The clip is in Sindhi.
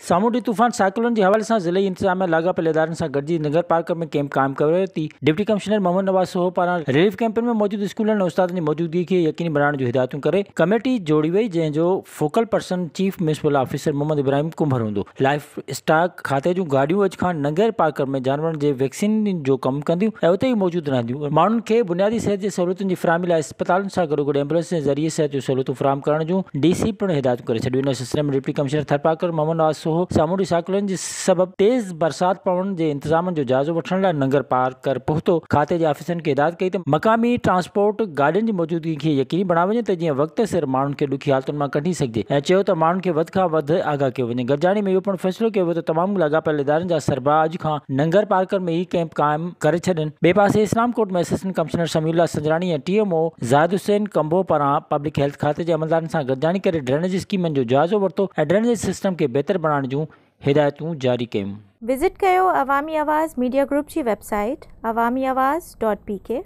سامونڊي طوفان سائيڪلون جي حوالي سان ضلعي انتظاميا لاڳاپيل ادارن سان گڏجي ننگرپارڪر ۾ ڪئمپ قائم ڪري ورتي. ڊپٽي ڪمشنر محمد نواز سوهو پاران رليف ڪئمپن ۾ موجود اسڪولن ۽ استادن جي موجودگي کي يقيني بڻائڻ جون هدايتون ڪري ڪميٽي جوڙي وئي جنهن جو focal person chief municipal officer Muhammad Ibrahim Kumbhar هوندو. لائيف اسٽاڪ کاتي جون گاڏيون اڄ کان ننگر پارڪر ۾ جانورن جي ويڪسين جو ڪم ڪنديون ۽ اتي ئي موجود رهنديون. ماڻهن کي بنيادي صحت جي سهولتن جي فراهمي لاء اسپتالن سان گڏوگڏ ايمبولينس جي ذريعي صحت جون سهولتون فراهم ڪرڻ جون ڊي سي پڻ هدايتون ڪري ڇڏيون. ان سلسلي ۾ ڊپٽي ڪمشنر ٿرپارڪر محمد نواز سوهو سامونڊي سائيڪلون جي سبب تيز برسات پوڻ جي انتظامن جو جائزو وٺڻ لاء ننگر پارڪر پهتو. کاتي جي آفيسرن کي هدايت ڪئي ته مقامي ٽرانسپورٽ گاڏين جي موجودگي کي يقيني بڻايو وڃي ته جيئن وقت سر ماڻهن کي ڏکي حالتن مان ڪڍي سگهجي ۽ چيو ته ماڻهن کي وڌ کان وڌ آگاهه ڪيو وڃي. گڏجاڻي ۾ اهو پڻ فيصلو ڪيو ويو ته تمام لاڳاپيل ادارن جا سربراهه اڄ کان ننگر پارڪر ۾ ئي ڪئمپ قائم ڪري ڇڏين. ٻئي پاسي Islamkot ۾ assistant commissioner Samiullah Sanjrani ۽ T M O Zahid Hussain Kamboh پاران پبلڪ هيلٿ کاتي جي عملدارن سان گڏجاڻي ڪري ڊرينيج اسڪيمن جو جائزو ورتو ۽ ڊرينيج سسٽم کي بهتر بڻائڻ جون هدايتون جاري ڪيون. وزٽ ڪيو عوامي آواز ميڊيا گروپ جي website Awami Awaz dot P K.